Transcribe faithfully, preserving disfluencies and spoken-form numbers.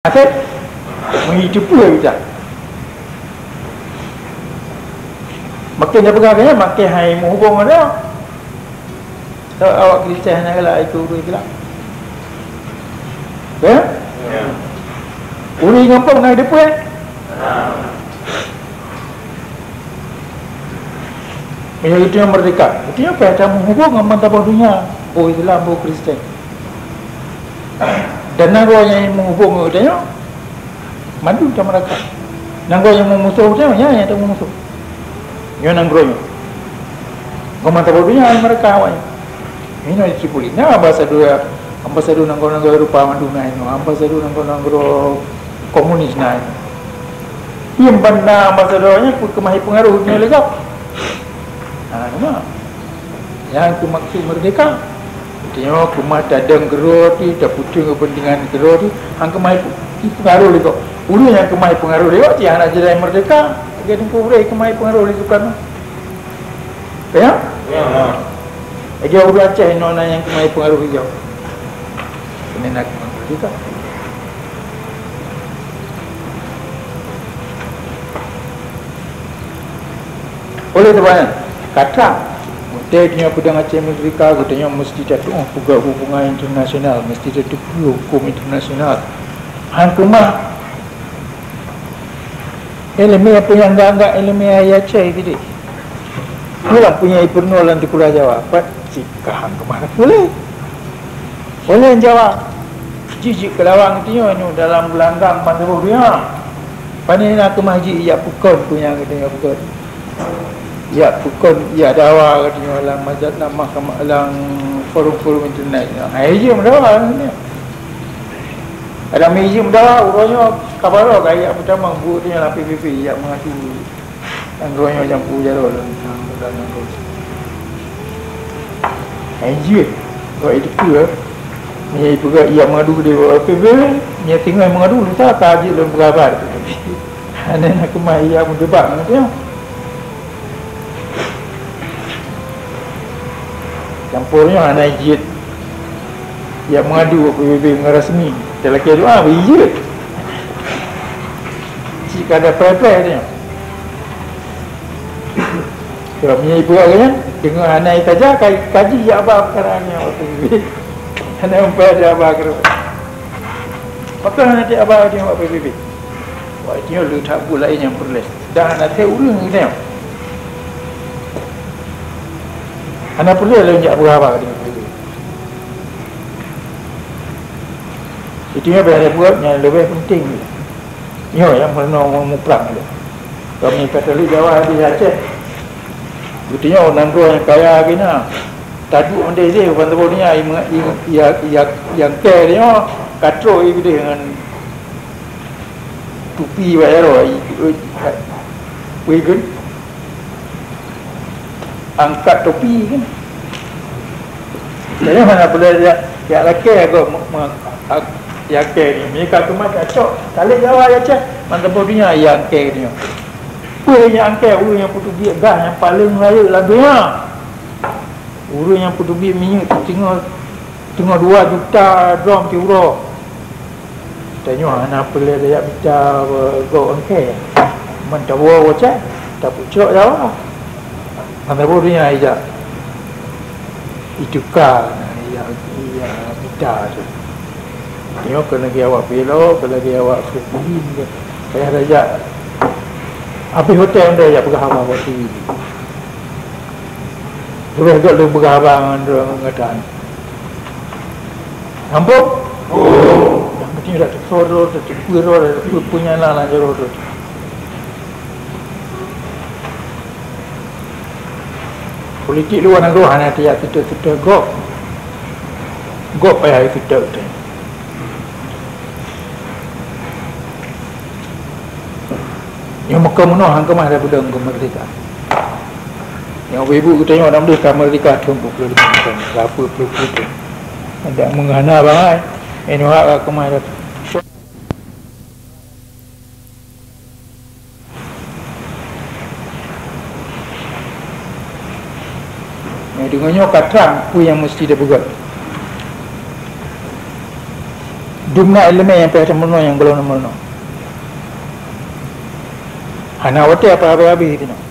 Akhé, meuhi teupeue bisa. Makin dia peugah keu nyan, makin hai meuhubong ngon dia. Awak Kristen hana galak ikot ureueng Islam. Ya? Ya. Ureueng gampông na teupeue. Meunyoe geutanyoe meurdeka, geutanyoe payah tameuhubong ngon bansaboh donya, boh Islam, boh Kristen. Dan nanggroe nyang meuhubong ngon geutanyoe, mandum tameurdeka. Nanggroe nyang meumusoh geutanyoe, nyan nyang tameumusoh. Nyoe nanggroe nyoe. Ngon bansaboh donya meurdeka awaknyan. Inoe di Tripoli na ambasador, ambasador nanggroe-nanggroe Eropa mandum na inoe, ambasador nanggroe-nanggroe komunis na inoe. Nyang ban na ambasador nyan keumah pengaruh nyoe lé gob. Ha, nyoe. Nyang keumaksud meurdeka. Geutanyoe keumah tadong keudroe teuh, tapeuteun keupeuntengan keudroe teuh, han keumah pengaruh lé gob. Ureueng nyang keumah pengaruh lé gob, cit hana jeuet meurdeka. Lagèe Teungku Breh keumah pengaruh lé Sukarno. Ya? Ya. Lagèe ureueng Aceh inoe na nyang keumah pengaruh lé gob. Keuneuk na keumah meurdeka. Oleh sebab nyan, ka trang, watèe geutanyoe peudong Aceh Meurdeka, geutanyoe meuseuti tatu'oh peugah hubungan internasional, meuseuti tateupeue hukôm internasional. Han keumah ileumèe peue nyang anggap-anggap ileumèe ayat Aceh sidéh. Pulang punya peurunoe lam teukulah Jawa, pat cit ka han keumah teupeue lé. Oleh Jawa, jih jeuet keu lawan geutanyoe nyoe dalam geulanggang bansaboh donya. Pane na keumah jih jak peukon peue nyang geutanyoe peugah. Jak peukon, jak dawa geutanyoe lam maja-, lam mahkamah, lam forum-forum internet nyoe. Hai jeuet meudawa nyoe. Ada meuijeuet meudawa, uroe nyoe ka barô ka jak peutamong buet geutanyoe lam P B B, jak meungadu. Nanggroe nyoe jampu jaroe lôn nanggroe. Hai jeuet, kok jiteupeue, meunyoe jipeugah jak meungadu keudéh bak P B B, meunyoe singoh meungadu, lusa ka jeuet lôn peugah haba. Hana na keumah jak meudebat ngon geutanyoe. Campur nyoe hana jeuet jak meungadu bak P B B ngon rasmi. Talakèe doa beu jeuet. Cit ka ada preh-preh nyoe. Sebab meunyoe ibuet lagèe nyan, deungon hana ijazah, ka, ka jijak ba peukara nyan bak P B B. Hana meupeue ijazah ba keudroe. Pakon hana ijazah ba nyoe bak P B B? Wah, itu nyoe le that buet laén nyang peureulèe. Dan hana that ureueng geutanyoe. Hana peureulèe lôn jak peugah haba deungon P B B. Itu nyoe bèk lé buet nyang leubeh penting. Nyoe nyang meurunoe muprang lé. Kami Katolik Jawa di Aceh. Geutanyoe nanggroe nyang kaya geuh na. Taduek mandé jih ban saboh donya i, i, i, i, nyang kèe nyoe ka trok i keudéh ngon tupi bak jaroe, i, i, weh gen. Angkat topi kan. Jadi mana boleh dia, dia lakèe aku me-, me-, ak-, ya ke ni. Mereka tu macam cok, kali Jawa ya cek. Mantap dunia yang ke ni. Ureueng nyang angkée, ureueng nyang peuteubiet gah nyang paleng rayeuk lam donya. Ureueng nyang peuteubiet minyeuk teungoh, teungoh dua juta drom siuroe. Tanyoe hana peureulée tajak mita gob angkée. Meunan tawoe wacée, tapeucok Jawa. Hana boh donya ijak. Ituka ijak, ijak mita tu. Nyoe keu lagèe awak Pilo, keu lagèe awak Freddy, payah tajak. Habéh watèe nyan tajak peugah haba bak T V. Leubeh gèt lôn peugah haba ngon droe ngon gata. Ampôn? Nyang penting dak teupeue droe, dak teupeue droe, dak teupeue peue nyang na lam jaroe droe. Politik luwa nanggroe hana tajak seutôt-seutôt gob. Gob payah seutôt teuh. Nyang meukeumeunoh han keumah tapeudong keumeurdehkaan. Nyang ibu-ibu geutanyoe dam deuh ka meurdehka thôn peuet ploh limong thôn, ka peuet ploh thôn. Adak meunghana bangai, inoe ka keumah dah. Nyang deungoe nyoe ka trang peue nyang meuseuti tapeugah. Dumna iéleumé nyang payah tameurunoe nyang gohlom tameurunoe. Hana watée apa habéh-habéh tinoe.